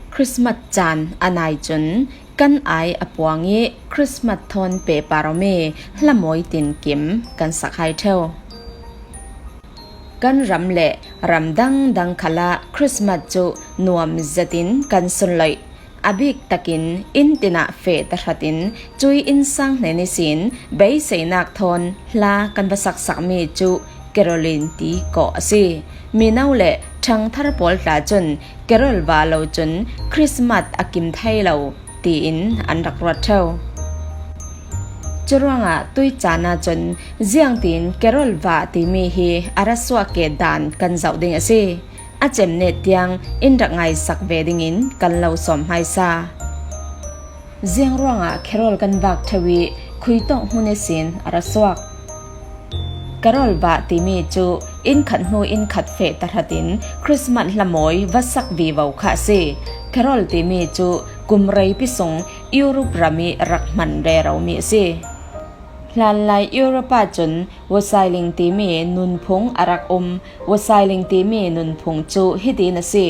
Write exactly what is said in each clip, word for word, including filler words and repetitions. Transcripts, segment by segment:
Christmas caan a nai cun kan ai a puang i Christmas thawn pehpar awmi hlamawi tinkim kan sak hai ṭheu. Kan ram le ram dangdang khalah Christmas cu nuam zetin kan sunloih. A bik takin inn tinah feh tahratin cui innsang hnen ihsin beiseinak thawn hla kan va saksakmi cu Caroline ti kawh a si. Mino le ṭhangthar pawl tla cun Carol va lo cun Christmas a kim thei lo tiin an rak ruat ṭheu. Curuangah tuih caan ahcun ziangtin Carol va timi hi a ra suah ke dan kan zoh ding a si. A cemnet tiang in rak ngaisak ve dingin kan lo sawm hmaisa. Ziang ruangah Carol kan vak ṭheu i khui tawk hmun ihsin a ra suak? Carol va timi cu inn khat hnu inn khat feh tahratin Christmas hlamawi va sak vivo kha a si. Carol timi cu kum reipi sung Europe ram i rak hman reromi a si. Hlanlai Europe ahcun Versailles timi nunphung a rak um. Versailles timi nunphung cu hitin a si.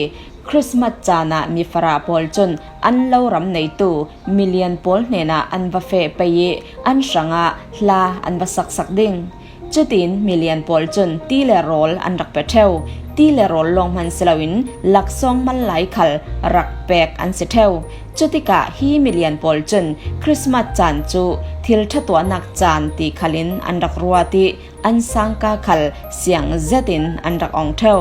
Christmas caan ah mifarah pawl cun an lo ram neitu milian pawl hnenah an va feh pei i an hrangah hla an va saksak ding. Cutin milian pawl cun ti le rawl an rak pe ṭheu. Ti le rawl lawng hman si loin laksawng mal lai khal rak pek an si ṭheu. Cutikah hi milian pawl cun Christmas caan cu thil ṭha tuahnak caan ti khalin an rak ruat i an sangka khal siang zetin an rak ong ṭheu.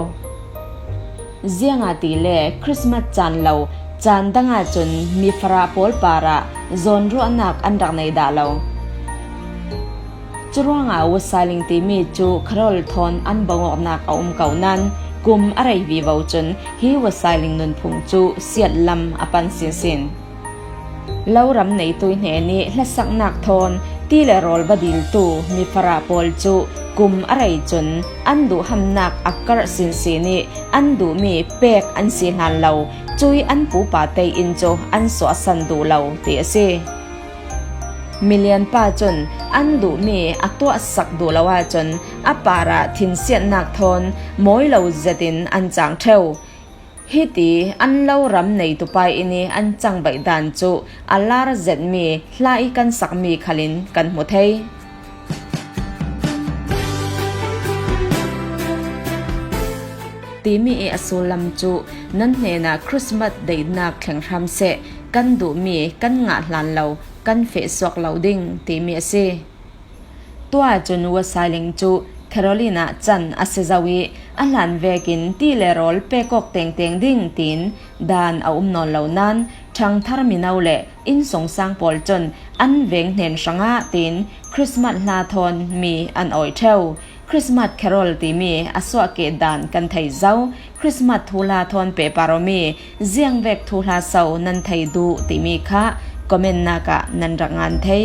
Ziangahtile Christmas caan lo caan dang ahcun mifarah pawl parah zawnruahnak an rak nei dah lo. Curuangah Versailles timi cu Carol thawn an bawngawknak a um ko nain kum a rei vivo cun hi Versailles nunphung cu siatlam a pan sinsin. Lo ram neitu hnen i hlasaknak thawn ti le rawl va diltu mifarah pawl cu kum a rei cun an duhhamnak a karh sinsin i an duhmi pek an si hlan lo, cui an pupa tein cu an suahsan duh lo ti a si. Milian pa cun an duhmi a tuahsak duh lo ahcun a parah thinsiatnak thawn mawi lo zetin an cang ṭheu. Hiti an lo ram neitu pa in i an cangbaih dan cu a lar zetmi hla i kan sakmi khalin kan hmu thei. Timi i a sullam cu nan hnenah Christmas daihnak thleng hram seh, kan duhmi kan ngah hlan lo, kan feh suak lo ding timi a si. Tuah cun Versailles cu Caroline ah can a si zo i a hlan vekin ti le rawl pek awk tengteng ding tiin dan a um nawn lo nain ṭhangthar mino le innsungsang pawl cun an veng hnen hrangah tiin Christmas hla thawn mi an awi ṭheu. Christmas Carol timi a suahkeh dan kan thei zo. Christmas thuhla thawn pehpar awmi ziangvek thuhla so nan thei duh timi kha comment nak ah nan rak ngan thei.